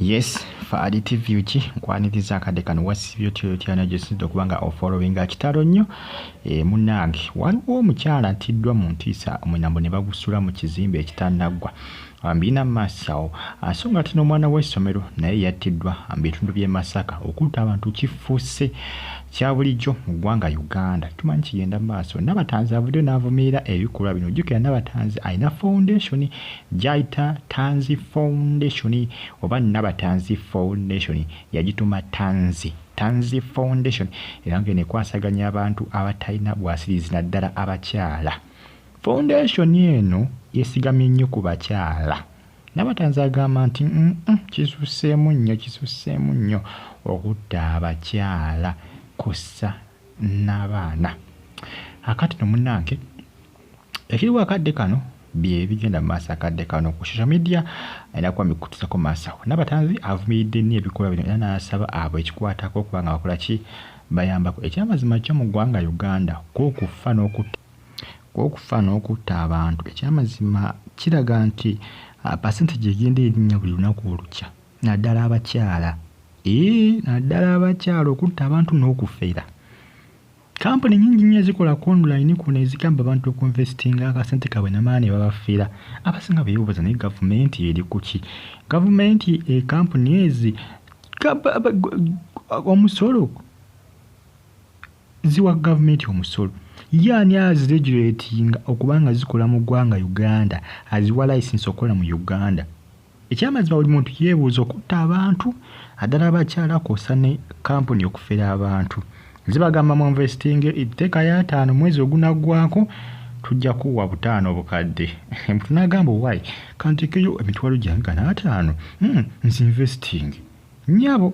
Yes, Faadi TV ki nkwaniriza akadde kano wasibye otya otya nayo gyosinzidde okuba nga ofollowinga kitalo nnyo e, munnange waliwo omukyala attiddwa mu ntiisa omulambo ne bagusula mu kizimbe ekitanaggwa mbirina mu maaso awo so nga ate n'omwana w'essomero naye yattiddwa mu bitundu by'e Masaka. Okutta abantu kifuuse kya bulijjo mu ggwanga Uganda. Tumanyi kigenda mu maaso. Nabatanzi avuddeyo n'avumirira ebikolwa bino. Jjukira Nabatanzi alina foundation gy'ayita Tanzi Foundation oba Nabatanzi Foundation yagituuma Tanzi Tanzi Foundation era ng'eno ekwasaganya abantu abatalina bwasirizi naddala abakyala. Foundation eno yesigamye nnyo ku bakyala. Nabatanzi agamba nti kisusseemu nnyo kisusseemu nnyo okutta abakyala kw'ossa n'abaana. Akati no munnange ekiriwo akadde kano bye bigenda mu maaso akadde kano ku social media era kuba mbikutusako maaso awo. Nabatanzi avumiridde nnyo ebikolwa bino era n'asaba abo ekikwatako okuba nga bakola ki bayambako. Ekyamazima kyo mu ggwanga Uganda kwo okufa n'okutta Okufa n'okutta abantu ekyamazima kiraga nti percentage egenda erinnya buli lunaku olukya naddala abakyala ee naddala abakyala okutta abantu n'okufera. Kampuni nnyingi nnyo ezikola ku online kuno ezigamba abantu okuinvestinga akasente kaabwe namala ne babafera. Abasinga beebuuza naye gavumenti eri ku ki? Gavumenti ekampuni ezi omusolo Ziwa gavumenti omusolo. Ye ani aziregulatinga okuba nga zikola mu ggwanga Uganda, aziwa license okukola mu Uganda? Ekyamazima buli muntu yebuuza okutta abantu naddala abakyala kwossa ne kampuni okufera abantu. Nze bagamba mu investinge teekayo ataano mwezi ogunaggwaako tujja kuwa butaano obukadde. Omuntu nagamba owaaye kanteekeyo emitwalo gyange gano ataano nzi investinge. Nnyabo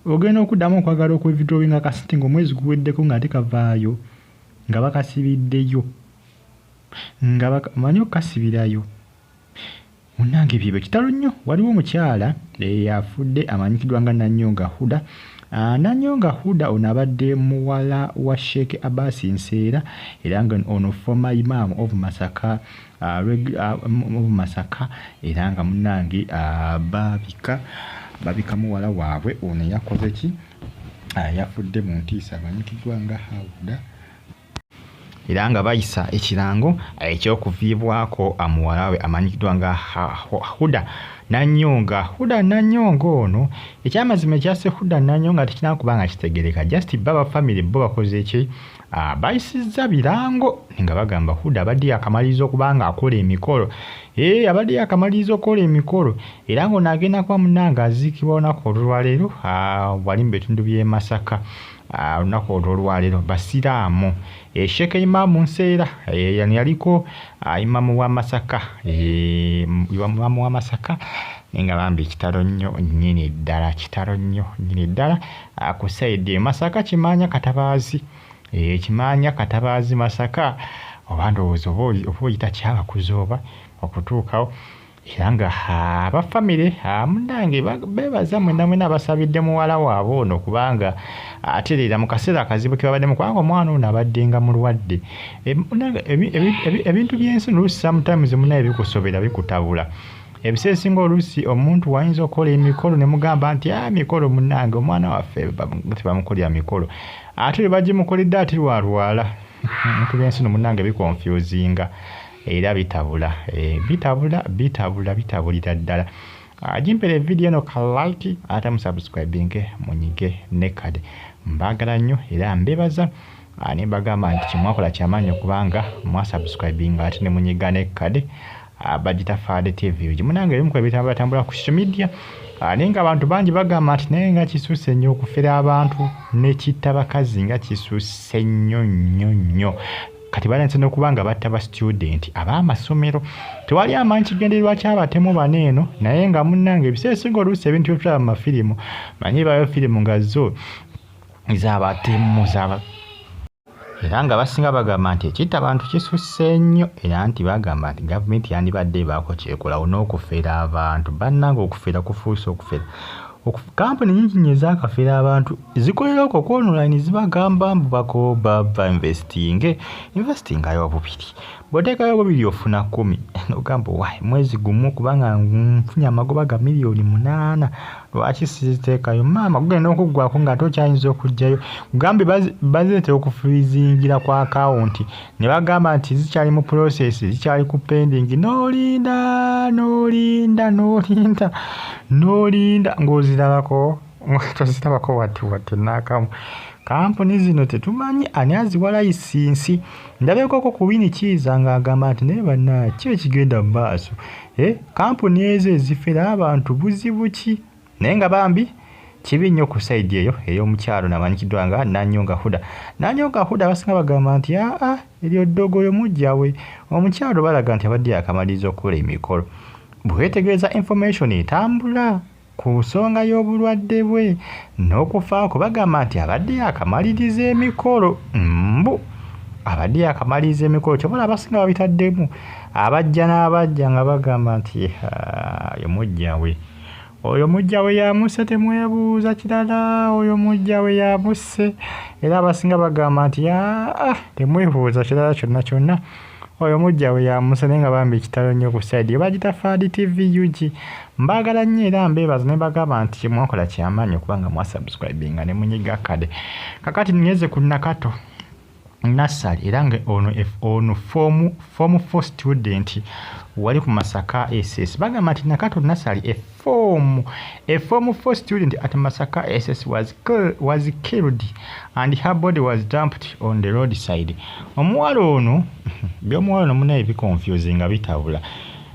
ogenda okuddamu okwagala okuwithdrawinga akasente ng'omwezi guweddeko ng'ate kavaayo nga bakasibiddeyo nga omanyi okukasibirayo munnange byebyo kitalo nnyo waliwo omukyala eyafudde amanyikiddwa nga Nanyonga Huda. Nanyonga Huda ono abadde muwala wa Sheikh Abbas Nseera era nga ono former Imam of Masaka of Masaka era nga munnange babika babika muwala waabwe ono yakoze ki yafudde mu ntiisa amanyikiddwa nga Hauda era nga bayisa ekirango eky'okuviibwako muwala we amanyikiddwa nga Huda Nanyonga. Huda Nanyonga ono ekyamazima ekyase Huda Nanyonga tekinaba kuba nga kitegereka just bo aba famire bo bakoze ki bayisizza birango nga bagamba Huda abadde yakamaliriza okuba nga akola emikolo ee eh, abadde yakamaliriza okukola emikolo era ng'ono agenda kuba munnange aziikibwa olunaku olwaleero wali mu bitundu by'e Masaka olunaku olwo olwaleero basiraamu eh, Sheikh Imam Nseera eh, yani yaliko Imamu wa Masaka Imamu wa Masaka naye nga bambi kitalo nnyo nnyini ddala kitalo nnyo nnyini ddala ku sayidi eyo Masaka Kimaanya Katabaazi eh, Kimaanya Katabaazi Masaka oba ndowooza oba oyita kyabakuza oba okutuukawo era nga aba famire munange bebaza mwena mwena abasabidde muwala waabwe ono kubanga atereera mu kaseera akazibu ke babaddemu kubanga omwana ono abadde nga mulwadde e, ebintu by'ensi oluusi sometimes munaye bikusobera bikutabula Ebiseera ebisinga oluusi omuntu wayinza okukola emikolo ne mugamba nti ah, mikolo munnange omwana waffe tebamukolera mikolo ate lwe bagimukoledde ate lwalwala ebintu by'ensi no munnange bikonfyuzinga era bitabula eh, bitabula bitabula bitabulira ddala ah, gimpere vidiyo eno ka like ate musubscribinge munyige ne kade mbaagala nnyo era mbebaza ah, ne mbagamba nti kyemwakola kyamaanyi okubanga mwasubscribinga ate ne munyiga ne kade Ah, bagita Fade TV Ug munange ebimu ku ebitambulatambula ku social media ah, naye nga abantu bangi bagamba nti naye nga kisusse nnyo okufera abantu nekitta bakazi nga kisusse nnyo nnyo nnyo kati balandise n'okuba nga batta ba student ab'amasomero tewali amanyi kigendererwa ky'abatemu bano eno naye nga munnange ebiseera ebisinga oluusi ebintu byetulaba mu mafirimu manyi bayo firimu nga zo z'abatemu zaba Era nga abasinga bagamba nti ekitta bantu kisusse nnyo era nti bagamba nti gavumenti yandibadde ebaako kyekolawo n'okufera abantu. Bannange okufera kufuuse okufera. Kampuni nyingi nnyo ezakafera abantu zikolera okwo ku online, zibagamba mbu bako bava investinge, investingayo obubiri, bw'oteekayo obubiri ofuna 10, n'ogamba wai mwezi gumu kubanga nfunye amagoba ga 8 miliyoni, lwaki siziteekayo? Maama gugenda okuggwako ng'ate okyayinza okuggyayo. Kugambe bazireetera okufreezingira ku akawunti ne bagamba nti zikyali mu process, zikyali ku pending, n'olinda n'olinda n'olinda n'olinda ng'ozirabako tozirabako wati wati n'akamu. Kampuni zino tetumanyi ani aziwa layisinsi. Ndabyekoko ku Winnie Kiiza ng'agamba nti naye bannaye ki ekigenda mu maaso, kampuni ezo ezifera abantu buzibu ki? Naye nga bambi kibi nnyo ku side eyo ey'omukyalo namanyikiddwa nga Nanyonga Huda. Nanyonga Huda abasinga bagamba nti aa eryo ddogo oyo muggya we. Omukyalo balaga nti abadde yakamaliriza okukola emikolo. Bwe weetegereza information etambula ku nsonga y'obulwadde bwe n'okufa kwe, bagamba nti abadde yakamaliriza emikolo, mbu abadde yakamaliriza emikolo. Kyova olaba abasinga babitaddemu abajja n'abajja nga bagamba nti oyo muggya we, oyo muggya we yamusse, temwebuuza kirala, oyo muggya we yamusse. Era abasinga bagamba nti aa temwebuuza kirala kyonna kyonna, oyo muggya we yamusse. Naye nga bambi kitalo nnyo ku side bagita Fad TV UG. Mbaagala nnyo era mbeebaza ne mbagamba nti mwakola kyamaanyi okubanga mwasubscribinga ne munyiga akade. Kakati nnyeze ku Nakato Nassali, era nga ono form 4 student wali ku Masaka SS. Bagamba nti Nakato Nassali, a form 4 student at Masaka SS, was killed and her body was dumped on the roadside. Omuwala ono, by'omuwala ono munnaye biconfusing nga bitabula.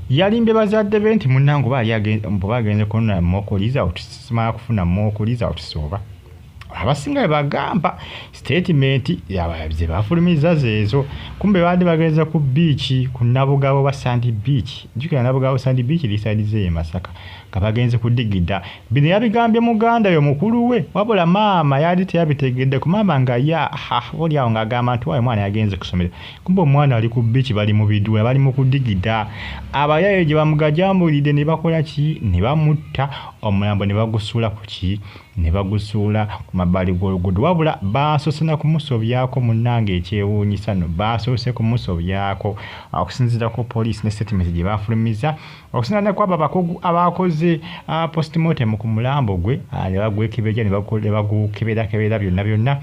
Yalimbye bazadde be nti munnange oba yali oba agenze kunona mock result, simala kufuna mock results, oba abasinga bwe bagamba statement ze bafulumiza zeezo. Kumbe baadde bagenze ku beach ku Nabugabo ba Sand Beach. Jjukira Nabugabo Sand Beach eri side z'e Masaka, nga bagenze kudigida. Bino yabigambye muganda we mukulu we, wabula maama yali teyabitegedde ku maama nga ye oli awo ng'agamba nti waayo omwana yagenze ku ssomero, kumbe omwana ali ku beach, bali mu bidula, bali mu kudigida. Abayaaye gye bamugajambulidde ne bakola ki? Ne bamutta, omulambo ne bagusuula ku ki? Ne bagusuula ku mabbali g'oluguudo. Wabula baasoose na kumusobyako munnange, ekyewuunyisa nno baasoose kumusobyako okusinziira ku poliisi ne statement gye baafulumizza, okusinziira ne ku abo abakugu abakoze postmortem ku mulambo gwe ne bagwekebejja ne bagukeberakebera byonna byonna,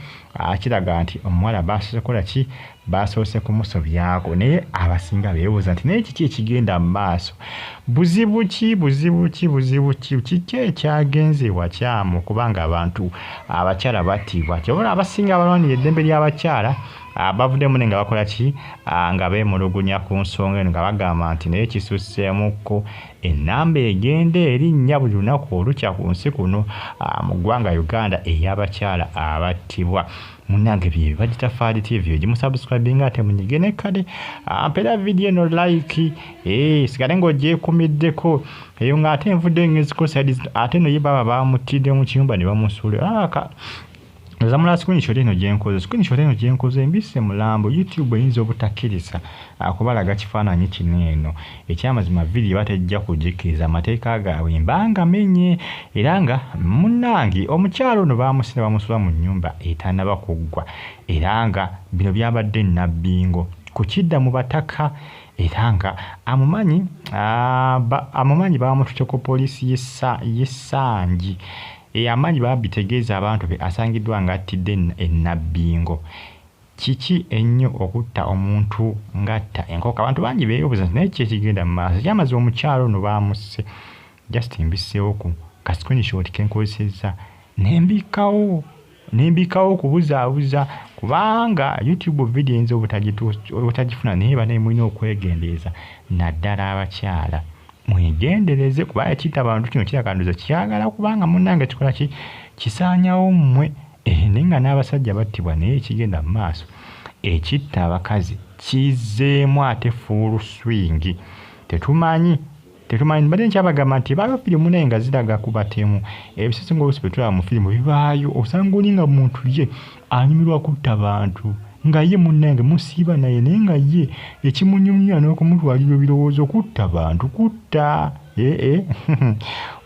kiraga nti omuwala baasoose kukola ki? Baasoose kumusobyako. Naye abasinga beebuuza nti naye kiki ekigenda mu maaso? Buzibu ki? Buzibu ki? Buzibu ki? Kiki ekyagenze wakyamu kubanga abantu abakyala battibwa? Kyova abasinga abalwanira eddembe ly'abakyala bavuddemu ne nga bakola ki? Nga beemulugunya ku nsonga eno, nga bagamba nti naye kisusseemukko, ennamba egenda erinnya buli lunaku olukya ku nsi kuno mu ggwanga Uganda ey'abakyala abattibwa. Munnange bye bagita Fad TV, ogimusubscribinga ate munyige n'ekkade, mpeera vidiyo eno like, sigale ng'ogyekumiddeko eyo ng'ate nvuddeyo ngeziko side ate no ye baaba bamuttidde mu kiyumba ne bamusuula. Zamula screenshot eno gye nkoze, screenshot eno gye nkoze mbisse mulambo. YouTube eyinza obutakkiriza kubalaga kifaananyi kino eno. Ekyamazima vidiyo batejja kugikkiriza, amateeka gaabwe mbanga menye. Era nga munnange omukyalo ono baamusse ne bamusuula mu nnyumba etannaba kuggwa, era nga bino byabadde Nabbingo ku kidda mu bataka, era nga amumanyi baamututte ku poliisi y'e Ssangi. Amanyi babitegeeza abantu be asangiddwa ng'attidde e Nabbingo. Kiki ennyo okutta omuntu ng'atta enkoko? Abantu bangi beebuuza nti naye ki ekigenda mu maaso? Ekyamazima omukyalo ono baamusse. Just mbisseewo ku ka screenshot ke nkozesezza ne mbikkawo okubuzaabuza kubanga YouTube video eyinza obutagifuna. Naye bannaye mulina okwegendereza, naddala abakyala mwegendereze, kuba ekitta abantu kino kiraga ndowooza kyagala kubanga munnange kikola ki? Kisaanyawo mmwe. Naye nga n'abasajja battibwa, naye ekigenda mu maaso ekitta abakazi kizzeemu ate full swing. Tetumanyi. Mbadde nkyabagamba nti ebaayo firimu naye nga ziraga ku batemu. Ebiseera oluusi bye tulaba mu firimu bibaayo, osanga oli nga muntu ye anyumirwa kutta bantu, nga ye munnange musiiba naye, naye nga ye ekimunyumya n'okumutwalira ebirowoozo kutta bantu, kutta. Ee,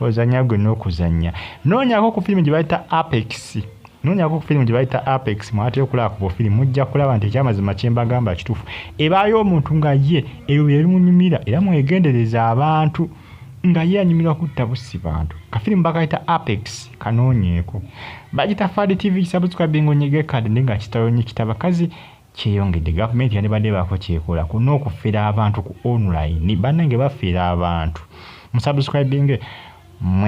ozannya gwe n'okuzannya. Noonyako ku firimu gye bayita Apex, noonyako ku firimu gye bayita Apex. Mwatera okulaba ku bufirimu, mujja kulaba nti ekyamazima kye mbagamba kituufu. Ebaayo omuntu nga ye ebyo bye bimunyumira, era mwegendereza abantu nga ye anyumirwa kutta bussi bantu. Kafirimu bakayita Apex, kanoonyeeko. Bagita Fad TV. Subscribing, onyige kadi, naye nga kitalo nnyo kitabakazi kyeyongedde. Gavumenti yandibadde baako kyekola ku n'okufera abantu ku online. Bannange, bafera abantu. Musubscribinge mwe.